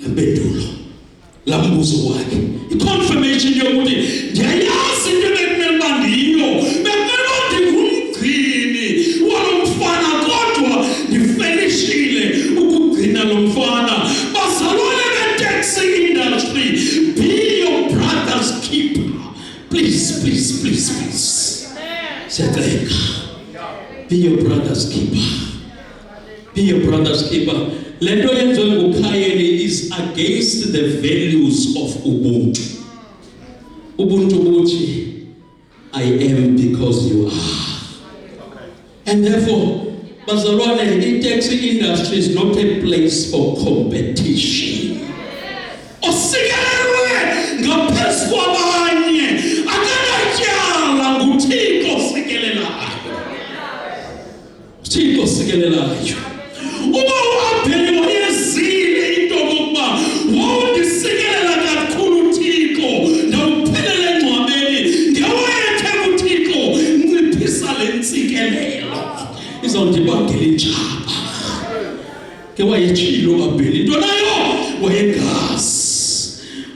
Lampendulo lambuzo wakhe, i-confirmation yokuthi ndiyayazi into ebekumele uba ndiyo, bekumele uba ndingumgcini walo mfana, kodwa ndifelishile ukugcina lo mfana. Bazalwane be-taxi industry, be your brother's keeper, please, please, please, please. Siyacenga, be your brother's keeper, be your brother's keeper. Le nto yenziwe nguKhayeni is against the values of ubuntu. Ubuntu buthi I am because you are. And therefore, bazalwane, i-taxi industry is not a place for competition. Osikelelwe ngaphezu kwabanye akanatyala, nguThixo osikelelayo, Thixo sikelelayo. Uba uAbheli wayezile into yokokuba wawundisikelela kakhulu Thixo, ndawuphelela engcwabeni, ngewayethe kuThixo, nciphisa le ntsikelelo izawundibangela intshaba. Ke wayetshilo uAbheli into nayo, wayengazi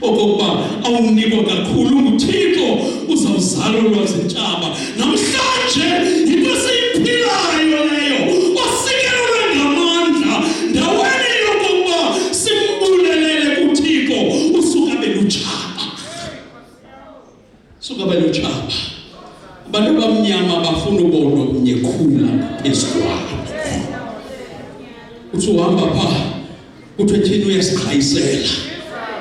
okokuba awunikwa kakhulu nguThixo uzawuzalelwa zintshaba. Namhlanje yinto esiyiphilayo leyo. Osikelelwe ngamandla, ndaweni yokokuba simbulelele kuThixo, usuka belutshaba, suka belutshaba. Abantu abamnyama bafuna ubona omnye khula ngaphezu kwabo. Uthi uhamba phaa, kuthiwe thina uyasiqhayisela,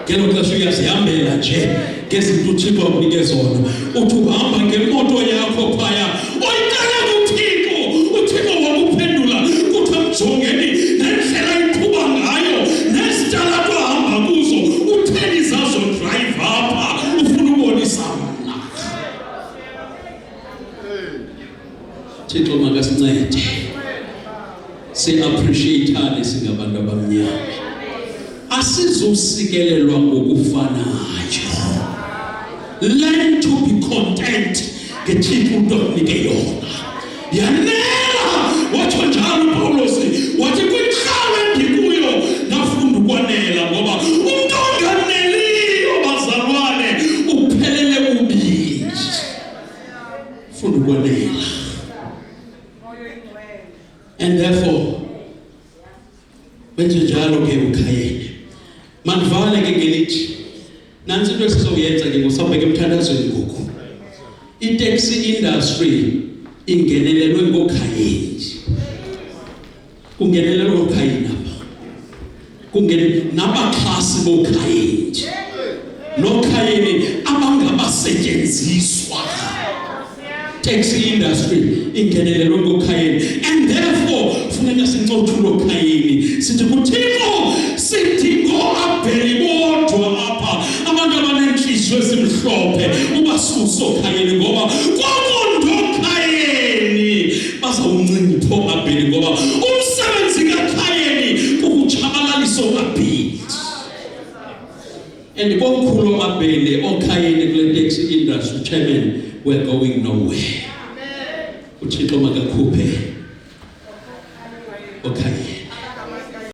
ngelo xesha uyazihambela nje ngezinto uThixo akunike zona. Uthi uhamba ngemoto yakho phaya oyicele kuThixo, uThixo wakuphendula, kuthiwe mjongeni nendlela iqhuba ngayo nezitalato ahamba kuzo, utheni zazodrayiva apha, ufuna ubonisa mna. Thixo makasincede si-appreciate-ane singabantu abamnyama. Asizusikelelwa ngokufanayo. Learn to be content ngeThixo umntu akunike yona, yanela. Watsho njalo uPawulos, wathi kwintlalo endikuyo ndafunda ukwanela, ngoba umntu onganeliyo, bazalwane, uphelele ubili. Funda ukwanela. And therefore wenze njalo ke uKhayeni. Mandivale ke ngelithi nantsi into esizoyenza ke ngosawubheka emthandazweni ngoku. I-taxi industry ingenelelwe ngoKhayeni, kungenelelwe ngoKhayeni apha, kungene nabaxhasi boKhayeni noKhayeni abangabasetyenziswa. Taxi industry ingenelelwe ngoKhayeni, and therefore funeka sincothule oKhayeni, sithi kuThixo sithi ngoAbheli bodwa apha, abantu abaneenhliziyo ezimhlophe, ubasuse oKhayeni, ngoba kwakundoKhayeni bazawuncipha oAbheli, ngoba umsebenzi kaKhayeni kukutshabalalisa oAbheli. And komkhulu oAbheli, oKhayeni kule taxi industry, chairman, we're going nowhere. UThixo makakhuphe.